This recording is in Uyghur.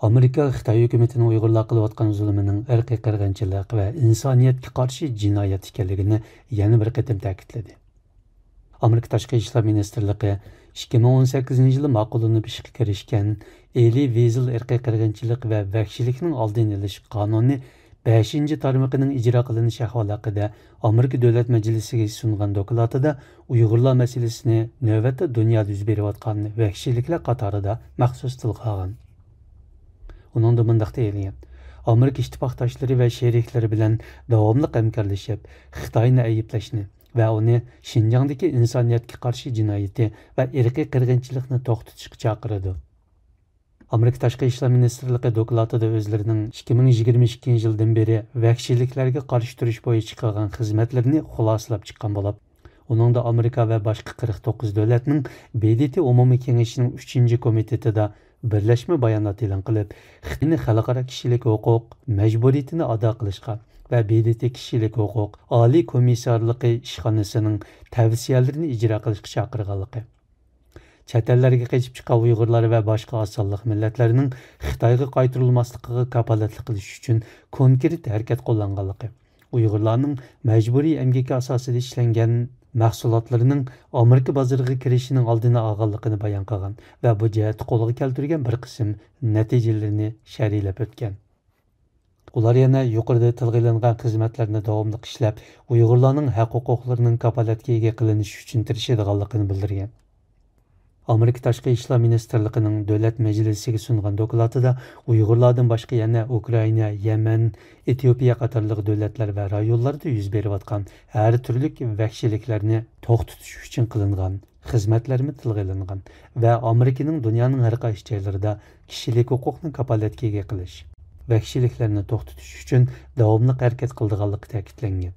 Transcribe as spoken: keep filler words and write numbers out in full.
ئامېرىكا خىتاي ھۆكۈمىتىنىڭ ئۇيغۇرلارغا قىلىۋاتقان زۇلۇمىنىڭ ئىرقىي قىرغىنچىلىق ۋە ئىنسانىيەتكە قارشى جىنايەت ئىكەنلىكىنى يەنە بىر قېتىم تەكىتلىدى. ئامېرىكا تاشقى ئىشلار مىنىستىرلىقى ئىككى مىڭ ئون سەككىزىنچى يىلى ماقۇللىنىپ ئىشقا كىرىشكەن ئېلى ۋىزېل ئىرقىي قىرغىنچىلىق ۋە ۋەھشىيلىكنىڭ ئالدىنى ئېلىش قانۇنى بەشىنچى تارمىقىنىڭ ئىجرا قىلىنىش ئەھۋالى ھەققىدە ئامېرىكا دۆلەت مەجلىسىگە سۇنغان دوكلاتىدا ئۇيغۇرلار مەسىلىسىنى نۆۋەتتە دۇنيادا يۈز بېرىۋاتقان ۋەھشىيلىكلەر قاتارىدا مەخسۇس تىلغا ئالغان. ئۇنىڭدا مۇنداق دېيىلگەن: ئامېرىكا ئىتتىپاقداشلىرى ۋە شېرىكلىرى بىلەن داۋاملىق ھەمكارلىشىپ، خىتاينى ئەيىبلەشنى ۋە ئۇنى شىنجاڭدىكى ئىنسانىيەتكە قارشى جىنايىتى ۋە ئىرقىي قىرغىنچىلىقنى توختىتىشقا چاقىرىدۇ. ئامېرىكا تاشقى ئىشلار مىنىستىرلىقى دوكلاتىدا ئۆزلىرىنىڭ ئىككى مىڭ يىگىرمە ئىككىنچى يىلدىن بېرى ۋەھشىيلىكلەرگە قارشى تۇرۇش بويىچە قىلغان خىزمەتلىرىنى خۇلاسىلاپ چىققان بولۇپ، ئۇنىڭدا ئامېرىكا ۋە باشقا قىرىق توققۇز دۆلەتنىڭ ب د ت ئومۇمىي كېڭىشىنىڭ ئۈچىنچى كومىتېتىدا بىرلەشمە بايانات ئېلان قىلىپ، خىتاينى خەلقئارا كىشىلىك ھوقۇق مەجبۇرىيىتىنى ئادا قىلىشقا ۋە ب د ت كىشىلىك ھوقۇق ئالىي كومىسسارلىقى ئىشخانىسىنىڭ تەۋسىيەلىرىنى ئىجرا قىلىشقا چاقىرغانلىقى، چەت ئەللەرگە قېچىپ چىققان ئۇيغۇرلار ۋە باشقا ئاز سانلىق مىللەتلەرنىڭ خىتايغا قايتۇرۇلماسلىقىغا كاپالەتلىك قىلىش ئۈچۈن كونكرېت ھەرىكەت قوللانغانلىقى، ئۇيغۇرلارنىڭ مەجبۇرىي ئەمگىكى ئاساسىدا ئىشلەنگەن مەھسۇلاتلىرىنىڭ ئامېرىكا بازىرىغا كىرىشىنىڭ ئالدىنى ئالغانلىقىنى بايان قىلغان ۋە بۇ جەھەتتە قولغا كەلتۈرگەن بىر قىسىم نەتىجىلىرىنى شەرھلەپ ئۆتكەن. ئۇلار يەنە يۇقىرىدا تىلغا ئېلىنغان خىزمەتلەرنى داۋاملىق ئىشلەپ، ئۇيغۇرلارنىڭ ھەق-ھوقۇقلىرىنىڭ كاپالەتكە ئىگە قىلىنىشى ئۈچۈن تىرىشىدىغانلىقىنى بىلدۈرگەن. ئامېرىكا تاشقى ئىشلار مىنىستىرلىقىنىڭ دۆلەت مەجلىسىگە سۇنغان دوكلاتىدا ئۇيغۇرلاردىن باشقا يەنە ئۇكرائىنا، يەمەن، ئېتىيوپىيە قاتارلىق دۆلەتلەر ۋە رايونلاردا يۈز بېرىۋاتقان ھەر تۈرلۈك ۋەھشىيلىكلەرنى توختىتىش ئۈچۈن قىلىنغان خىزمەتلەرمۇ تىلغا ئېلىنغان ۋە ئامېرىكىنىڭ دۇنيانىڭ ھەر قايسى جايلىرىدا كىشىلىك ھوقۇقنى كاپالەتكە ئىگە قىلىش، ۋەھشىيلىكلەرنى توختىتىش ئۈچۈن داۋاملىق ھەرىكەت قىلىدىغانلىقى تەكىتلەنگەن.